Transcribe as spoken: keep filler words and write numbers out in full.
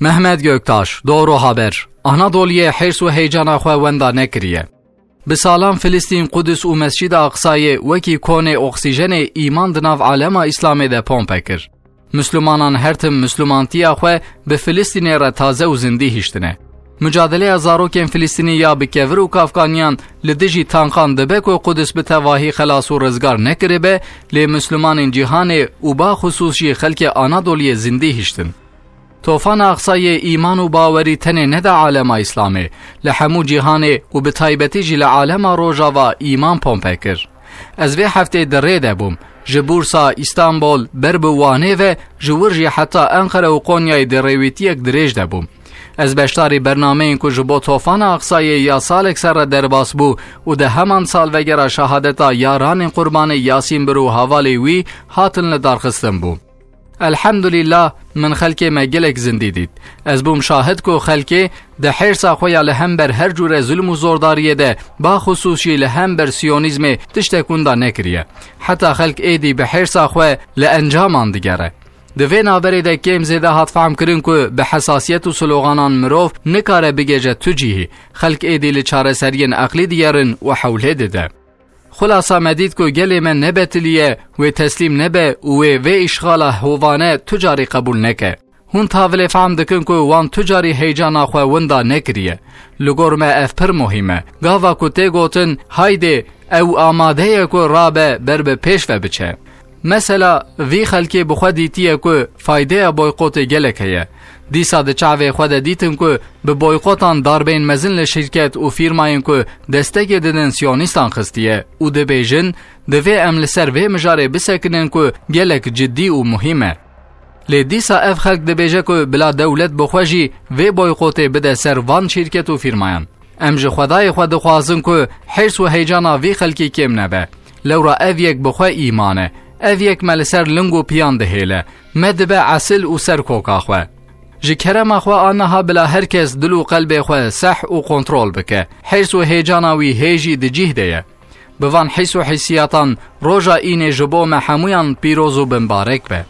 Mehmet Göktaş, Doğru Haber, Anadoliyê hêrs û heyecana xwe wenda nekiriye. Bi salan Filistîn, Qudus û Mescîda Aqsayê wekî konê oksîjenê îman di nav alema Îslamê de pompe kir. Mislimanan her tim mislimantiya xwe bi Filistînê re taze û zindî hiştine. Mucadeleya zarokên Filistînî ya bi kevir û kafkaniyan li dijî tankan dibe ku Qudus bi tevahî xelas û rizgar nekiribe, lê mislimanên cîhanê û baxusûs jî xelkê Anadoliyê zindî hiştin. Tofana Aqsayê îman û bawerî tenê neda alema Îslamê, li hemû cîhanê û bi taybetî jî li alema Rojava îman pompe kir. Ez vê heftê di rê de bûm. Ji Bursa, Îstanbul, ber bi Wanê ve, ji wir jî heta Enqere û Qonyayê di rêwîtiyek dirêj de bûm. Ez beşdarî bernameyên ku ji bo Tofana Aqsayê ya salek ser re derbas bû û di heman salvegera şehadeta yaranên qurbanê Yasîn Bir û hevalê wî hatin lidarxistin bû. Elhamdulillah, min xelkê me gelek zindî dît. Ez bûm şahid ku xelkê di hêrsa xwe ya li hember her cûre zulm û zordariyê de, baxusûs jî li hember siyonîzmê, tiştek winda nekiriye. Heta xelk êdî bi hêrsa xwe li encaman digere. Di vê navberê de kêm zêde hat fehmkirin ku bi hesasiyet û sloganan mirov nikare bigêje tu cihî. Xelk êdî li çareseriyên eqlî digerin û hewlê dide. Xulasa me dît ku gelê me nebetiliye, wê teslîm nebe û wê vê îşxala hovane tu carî qebûl neke. Hûn tavilê fehm dikin ku wan tu carî heyecana xwe winda nekiriye. Li gor me ev pir muhîm e. Gava ku tê gotin, "Haydê, ew amade ye ku rabe ber bi pêş ve biçe." Mesela, vî xelkê bi xwe dîtiye ku faydeya boykotê gelek heye. Dîsa di çavê xwe de dîtin ku bi boykotan darbeyên mezin li şîrket û fîrmayên ku destekê didin siyonîstan xistiye û dibêjin, "Divê em li ser vê mijarê bisekinin ku gelek cidî û muhîm e." Lê dîsa ev xelk dibêje ku bila dewlet bi xwe jî vê boykotê bide ser van şîrket û fîrmayan. Em ji Xwedayê xwe dixwazin ku hêrs û heyecana vî xelkî kêm nebe. Lewra ev yek bi xwe îman e. Ev yek me li ser ling û piyan dihêle. Me dibe esil û ser koka xwe. Ji kerema xwe a niha bila her kes dil û qelbê xwe seh û kontrol bike. Hêrs û hêcana wî hê jî di cîh de ye. Bi van hîs û hîsiyatan roja înê ji bo me hemûyan pîroz û bimbarek be.